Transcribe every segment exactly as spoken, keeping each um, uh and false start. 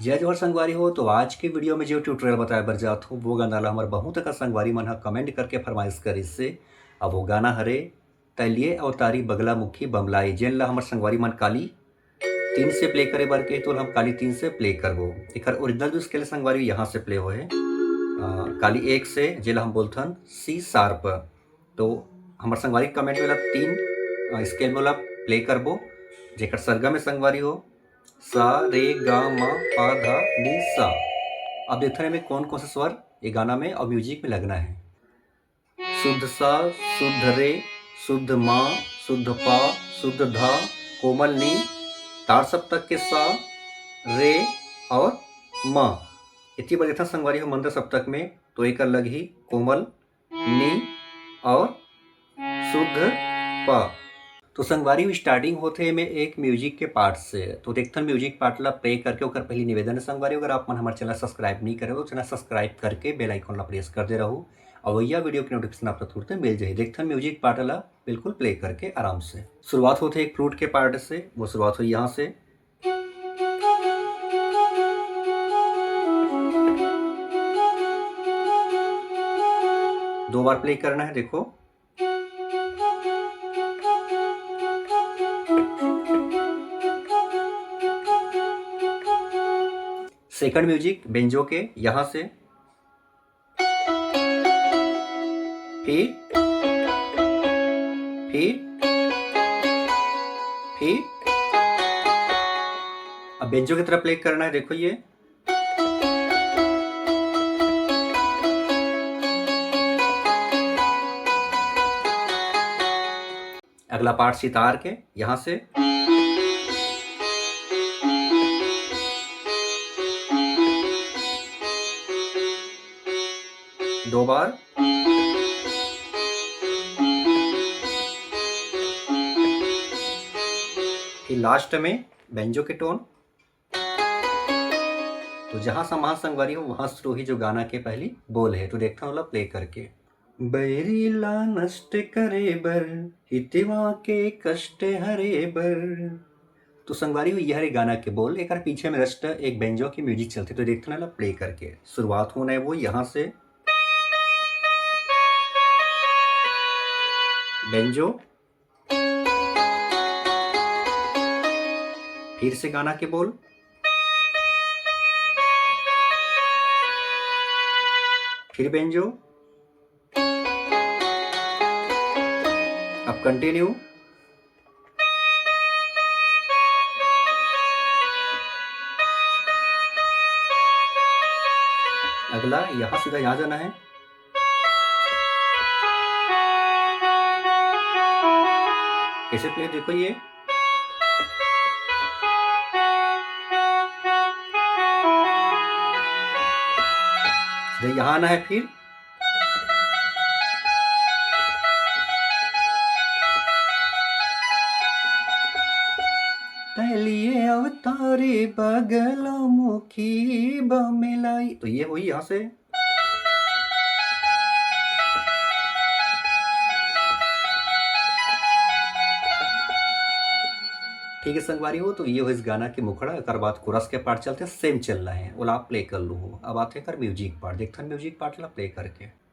जय जोहार संगवारी हो। तो आज के वीडियो में जो ट्यूटोरियल बताए बर जात हो, वो गाना ला हमर बहुत अकन संगवारी मन ह कमेंट करके फरमाइश करिस से। अब वो गाना हरे तैं लिए अवतारी बगला मुखी बमलाई, जेन ला हमर संगवारी मन काली तीन से प्ले करे बर के, तो हम काली तीन से प्ले करबो। एकर ओरिजिनल जो स्केल संगवारी यहाँ से प्ले होए, अ, काली एक से, जेला हम बोलथन सी शार्प। तो हमर संगवारी कमेंट वाला तीन, अ, स्केल में ओला प्ले करबो, जेकर सरगम में संगवारी हो सा, रे, गा, मा, पा, धा, नी, सा। अब देखथन एमे कौन कौन से स्वर ये गाना में और म्यूजिक में लगना है। शुद्ध सा, शुद्ध रे, शुद्ध मा, शुद्ध पा, शुद्ध धा, कोमल नी, तार सप्तक के सा, रे और मा। इतनी बार देखथन संगवारी हो मंद्र सप्तक में, तो एकर लगही कोमल नी और शुद्ध पा। तो संगवारी हो, स्टार्टिंग होथे एमे एक म्यूजिक के पार्ट से। तो देखथन म्यूजिक पार्ट ला प्ले करके। ओकर पहली निवेदन है संगवारी, अगर आप मन हमर चैनल सब्सक्राइब नहीं करे हो, तो चैनल सब्सक्राइब करके बेल आइकन ला प्रेस कर दे रहू, और वही वीडियो के नोटिफिकेशन आप ला तुरंत मिल जाही। देखथन म्यूजिक पार्ट ला बिल्कुल प्ले करके आराम से। शुरुआत होथे एक फ्लूट के पार्ट से, वो शुरुआत होही यहाँ से। दो बार प्ले करना है, देखो। सेकंड म्यूजिक बेंजो के, यहाँ से, फिर, फिर, फिर। अब बेंजो की तरफ प्ले करना है, देखो ये। अगला पार्ट सितार के, यहाँ से दो बार, फिर लास्ट में बेंजो के टोन। तो जहाँ समाज संगवारी हो, वहाँ शुरू ही जो गाना के पहली बोल है, तो देखता हूँ प्ले करके। बैरी ला नष्ट करे बर, हितवा के कष्ट हरे बर। तो संगवारी हो, यह रे गाना के बोल, एकर पीछे में रस्ट एक बेंजो की म्यूजिक चलती, तो देखते ना ला प्ले करके। शुरुआत होना है वो यहाँ से, बेंजो, फिर से गाना के बोल, फिर बेंजो। अब कंटिन्यू। अगला यहाँ सीधा यहाँ जाना है। कैसे प्ले, देखो ये। सीधा यहाँ आना है फिर। तैं लिए अवतारी बगला मुखी बमलाई। तो ये हुई यहाँ से। ठीक है संगवारी हो, तो ये हो इस गाना के मुखड़ा। एकर बाद कोरस के पार्ट चलते, सेम चल रहा है, ओला आप प्ले कर लो हो। अब आते हैं कर म्यूजिक पार्ट, देखते हैं म्यूजिक पार्ट ला प्ले करके।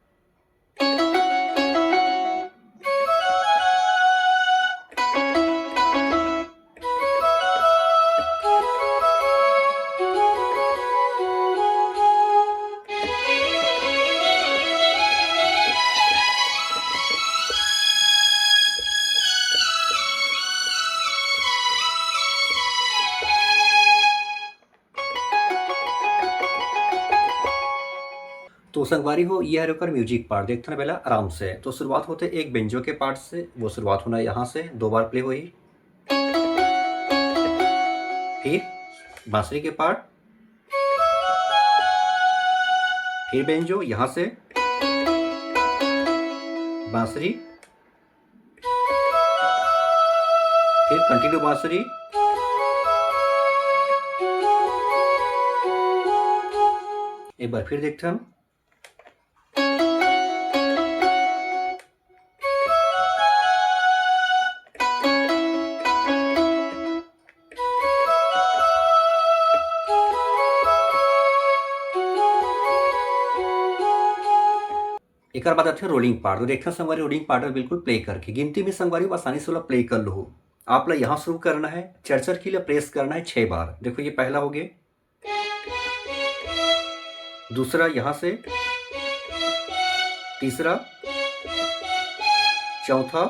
तो संगवारी हो, ये हरे ओकर म्यूजिक पार्ट। देखते ना पहला आराम से। तो शुरुआत होते एक बेंजो के पार्ट से, वो शुरुआत होना यहाँ से, दो बार प्ले हुई, फिर बांसुरी के पार्ट, फिर बेंजो यहाँ से, बांसुरी, फिर कंटिन्यू बांसुरी। एक बार फिर देखते हैं हम। एकर बाद आथे रोलिंग पार्ट। तो देखथन संगवारी, रोलिंग पार्ट ला बिल्कुल प्ले करके गिनती में संगवारी आसानी से ओला प्ले कर लूहू। आप ला यहाँ शुरू करना है, चरचर की ला प्रेस करना है छः बार। देखो, ये पहला हो गया, दूसरा यहाँ से, तीसरा, चौथा,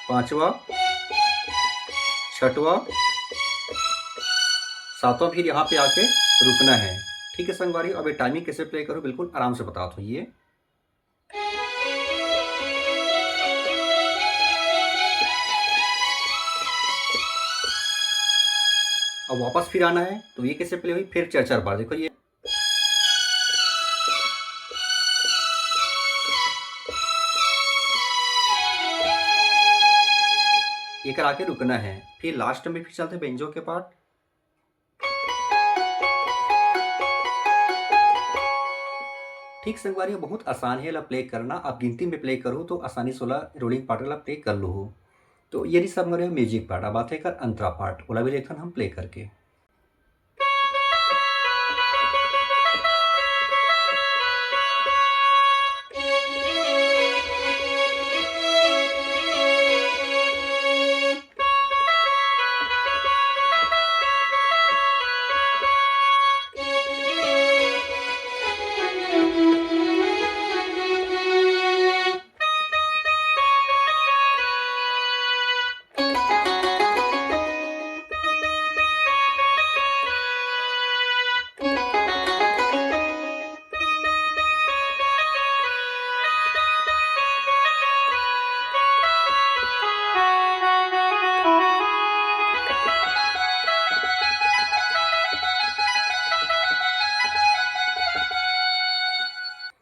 पांचवा, छठवा, सातवां, फिर यहाँ पे आके रुकना है। ठीक है संगवारी, अब ये टाइमिंग कैसे प्ले करूँ, बिल्कुल आराम से बताता हूँ। ये अब वापस फिर आना है, तो ये कैसे प्ले हुई, फिर चार चार बार। देखो, ये ये करा के रुकना है। फिर लास्ट में फिर चलते बेंजो के पार्ट। ठीक संगवारी, बहुत आसान है एला प्ले करना। आप गिनती में प्ले करो तो आसानी से ओला रोलिंग पार्ट ला प्ले कर लूहू। तो ये रही संगवारी म्यूजिक पार्ट। अब आथे एकर अंतरा पार्ट, ओला भी देखथन हम प्ले करके।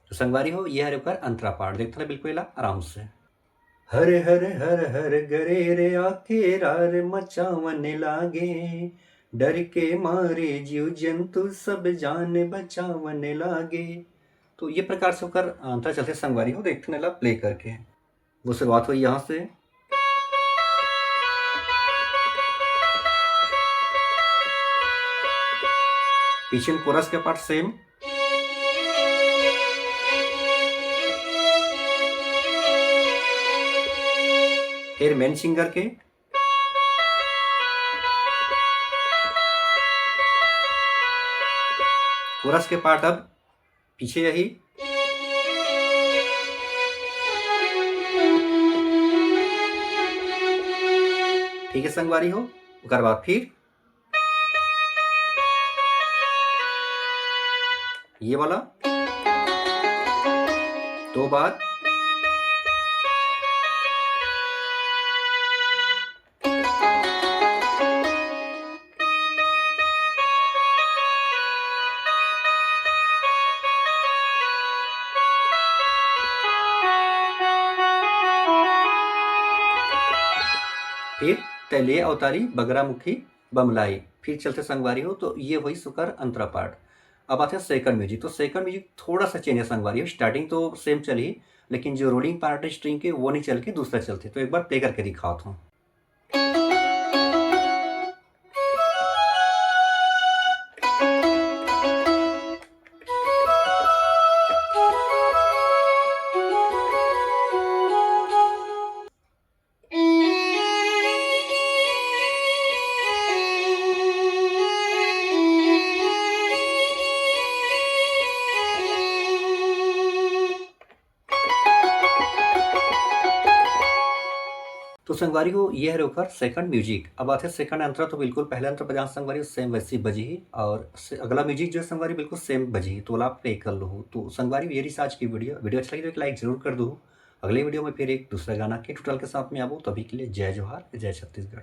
तो संगवारी हो, ये हरे ओकर अंतरा पार्ट। देखथन बिल्कुल एला आराम से। हर हर हर हर गरेर आके रार मचावन लागे, डर के मारे जीव जंतु सब जान बचावन लागे। तो ये प्रकार से ओकर अंतरा चलथे संगवारी हो। देखथन एला प्ले करके। वो शुरुआत हुई यहाँ से। पीछे में कोरस के पार्ट सेम। फिर मेन सिंगर के। कोरस के पार्ट अब पीछे यही। ठीक है संगवारी हो, ओकर बाद फिर ये वाला दो बार। फिर तैं ले अवतारी बगरामुखी बमलाई। फिर चलथे संगवारी हो, तो ये होइस ओकर अंतरा पार्ट। अब आथे सेकंड म्यूजिक। तो सेकंड म्यूजिक थोड़ा सा चेंज है संगवारी हो। स्टार्टिंग तो सेम चलही, लेकिन जो रोलिंग पार्ट है स्ट्रिंग के, वो नहीं चल के दूसरा चलथे। तो एक बार प्ले करके दिखावत हूँ। तो संगवारी हो, ये हरे ओकर सेकंड म्यूजिक। अब आथे सेकंड अंतरा, तो बिल्कुल पहले अंतरा बजान संगवारी हो, सेम वैसी बजही, और से-, अगला म्यूजिक जो है संगवारी बिल्कुल सेम बजही। तो ओला आप प्ले कर लूहू। तो संगवारी हो, ये रही आज की वीडियो। वीडियो अच्छा लगे तो एक लाइक जरूर कर दो। अगले वीडियो में फिर एक दूसरा गाना के ट्यूटोरियल के साथ में आबो। तभी के लिए जय जोहार, जय छत्तीसगढ़।